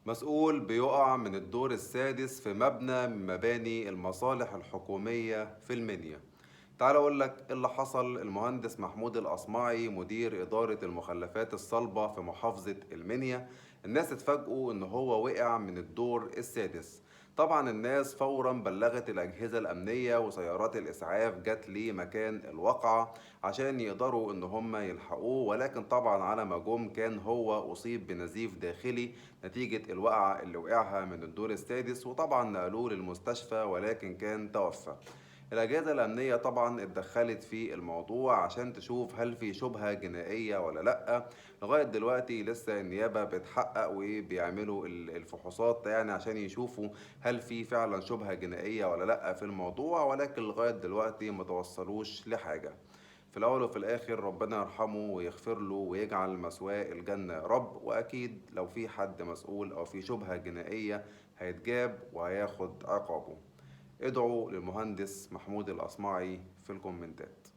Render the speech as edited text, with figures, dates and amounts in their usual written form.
مسؤول بيقع من الدور السادس في مبنى من مباني المصالح الحكومية في المنيا. تعال اقول لك إيه اللي حصل. المهندس محمود الأصمعي مدير إدارة المخلفات الصلبة في محافظة المنيا، الناس اتفاجئوا ان هو وقع من الدور السادس. طبعا الناس فورا بلغت الأجهزة الأمنية وسيارات الإسعاف جت لمكان الواقعة عشان يقدروا ان هم يلحقوه، ولكن طبعا على ما جم كان هو أصيب بنزيف داخلي نتيجة الوقعة اللي وقعها من الدور السادس، وطبعا نقلوه للمستشفى ولكن كان توفى. الأجهزة الأمنية طبعا اتدخلت في الموضوع عشان تشوف هل في شبهة جنائية ولا لأ. لغاية دلوقتي لسه النيابة بتحقق وبيعملوا الفحوصات يعني عشان يشوفوا هل في فعلا شبهة جنائية ولا لأ في الموضوع، ولكن لغاية دلوقتي ما توصلوش لحاجة. في الأول وفي الآخر ربنا يرحمه ويغفر له ويجعل مثواه الجنة يا رب، وأكيد لو في حد مسؤول أو في شبهة جنائية هيتجاب وهياخد عقابه. ادعوا للمهندس محمود الأصمعي في الكومنتات.